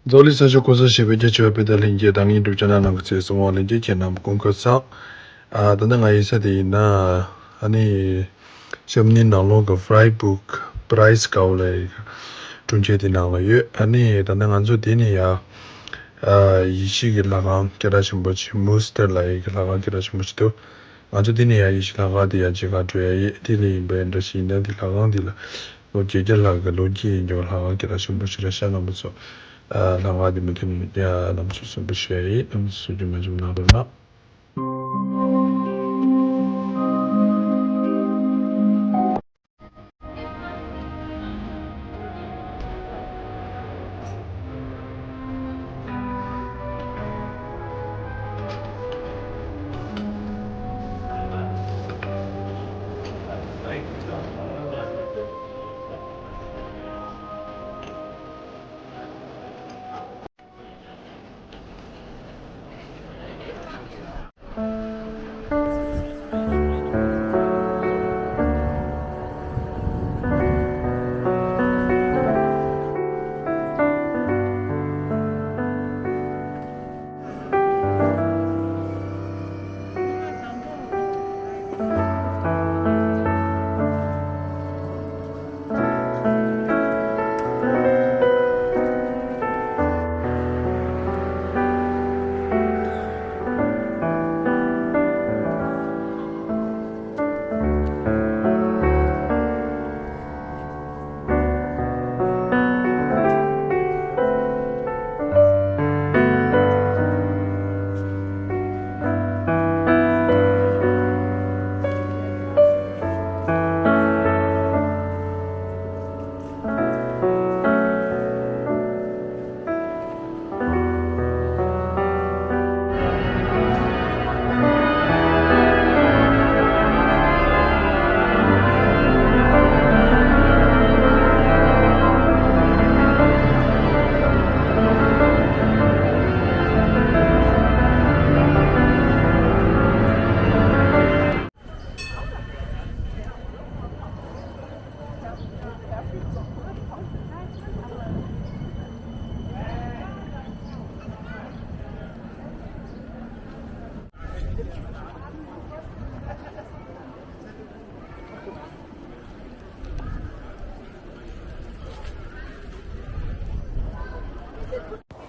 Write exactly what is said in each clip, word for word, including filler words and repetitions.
འཛམ་གླིང་ས་ཕྱོགས་གང་སར་བཞུགས་པའི་རྒྱ་ཆེ་བ་བོད་དང་ལྷན་རྒྱས་དང་ངའི་འགྲུབ་ཆ་ནང་ནང་གི་ཚེ་སྲོང་བ་ལྷན་རྒྱས་ཁྱེད་རྣམས་སྐུ་ཁམས་བཟང་། ཨ་ད་ནི་ང་ཡིན་ས་དེ་ཡིན་ན། ཨ་ནི། ཞབས་གནས་ནང་ལོགས་ཀྱི་ཕ་རའི་བུག་པ་རའི་སི་ཀའོ་ལ་ཡི་གྲུང་ཆེ་དེ་ནང་ལ་ཡོད། ཨ་ནི་ད་ནི་ང་ཚོ་དེ་ནི་ཡ། ཨ་ཡེ་ཤུ་གི་ལྷ་ཁང་སྐད་གྲགས་ཆེན་པོ་ཆེ་མུ་སི་ཏར་ལ་ཡི་གི་ལྷ་ཁང་སྐད་གྲགས་ཆེན་པོ་ཆེ་འདུག་ང་ཚོ་དེ་ནི་ཡ་ཡེ་ཤུ་ལྷ་ཁང་དེ་ཡ་མཇལ་ཁ་འགྲོ་ཡ་ཡིན། དེ་ལས་ཡིན་པའི་འདྲ་ཞིག་ཡིན་ན་དེ་ལྷ་ཁང་དེ་ལ་ལོ་བརྒྱད་བརྒྱ་ལྷག་གི་ལོ་རྒྱུས་ཡིན་རྒྱུ་ལྷ་ཁང་སྐད་གྲགས་ཆེན་པོ་ཞིག་རེད་ཤག་རྣམ་པ་ཚོ། ཨ་ལྷ་ཁང་དེ་མུ་མཐུད་ནས་ཡ་རྣམ་པ་ཚོ་གསན་པ་ཞུ་ཡ་ཡིན། རྣམ་པ་ཚོ་སུ་རྒྱུན་མ་བྱུང་གནང་རོགས་གནང་།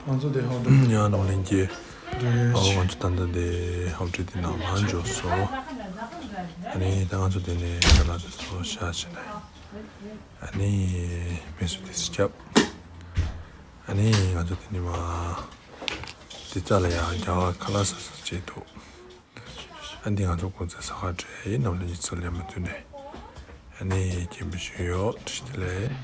ང་ཚོ་དེ་ཧོབ་ཡ་ནོར་ལེན་གྱི། ཨོ་ང་ཚོ་ད་ལྟ་དེ་ཧོབ་ཁྲིད་དེ་ནང་ལ་འབྱོར་སོང་། ཨ་ནི་ད་ང་ཚོ་དེ་ནས་ད་ལ་ཚོ་ཚོ་ཤ་ཆེ་ན། ཨ་ནི་མེ་སུ་དེ་སི་རྒྱབ། ཨ་ནི་ང་ཚོ་དེ་ནི་མ། དེ་རྩ་ལ་ཡང་རྒྱ་གར་ཁ་ལག་ཟ་ས་བྱེད་ཐུབ། ཨ་འདི་ང་ཚོ་གོང་ཚད་ས་ཁ་བྲལ་ཡིན་ནམ་ལ་ཡིད་ཚོ་ལས་མ་ཐུབ་ནས། ཨ་ནི་སྐྱེན་པ་ཞུ་ཡོད་དྲི་དེ་ལས།